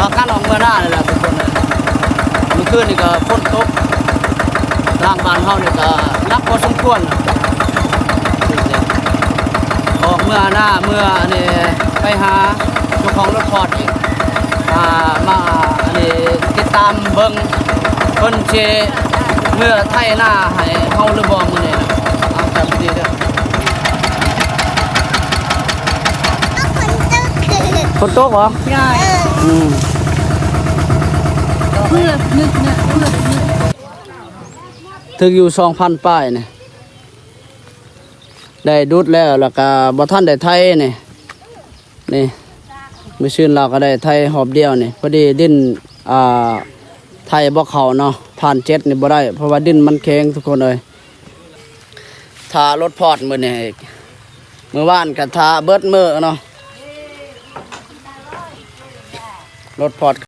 ພາກັນອອກເມືອນານີ້ແຫຼະທຸກຄົນ. ມື້ຄືນນີ້ກໍຝົນຕົກ ທາງບ້ານເຮົານີ້ກໍໜັກພໍສົມຄວນ. ອອກເມືອນາ ເມືອອັນນີ້ ໄປຫາເຈົ້າຂອງລົດພອດອີກ ອ່າ ມາອັນນີ້ ຕິດຕາມເບິ່ງ ເພິ່ນຊິເມືອໄຖນາໃຫ້ເຮົາຫຼືບໍ່ມື້ນີ້ນະ. ເອົາ ຈັບດີເດີ. ຝົນຕົກເຫາະ? ອືມ ເພື່ອນຶກນະ ເພື່ອນຶກ ຖືກຢູ່ສອງພັນປາຍນີ້ ໄດ້ດຸດແລ້ວ ແລ້ວກະບໍ່ທັນໄດ້ໄຖນີ້. ນີ້ ມື້ຊືນລາວກໍໄດ້ໄຖຮອບດຽວນີ້ ພໍດີດິນ ອ່າ ໄຖບໍ່ເຂົ້າເນາະ ຜ່ານເຈັດນີ້ບໍ່ໄດ້ ເພາະວ່າດິນມັນແຂງທຸກຄົນເອີຍ. ຖ້າລົດພອດມື້ນີ້ ມື້ວານກໍຖ້າເບິດມື້ເນາະ ລົດພອດ.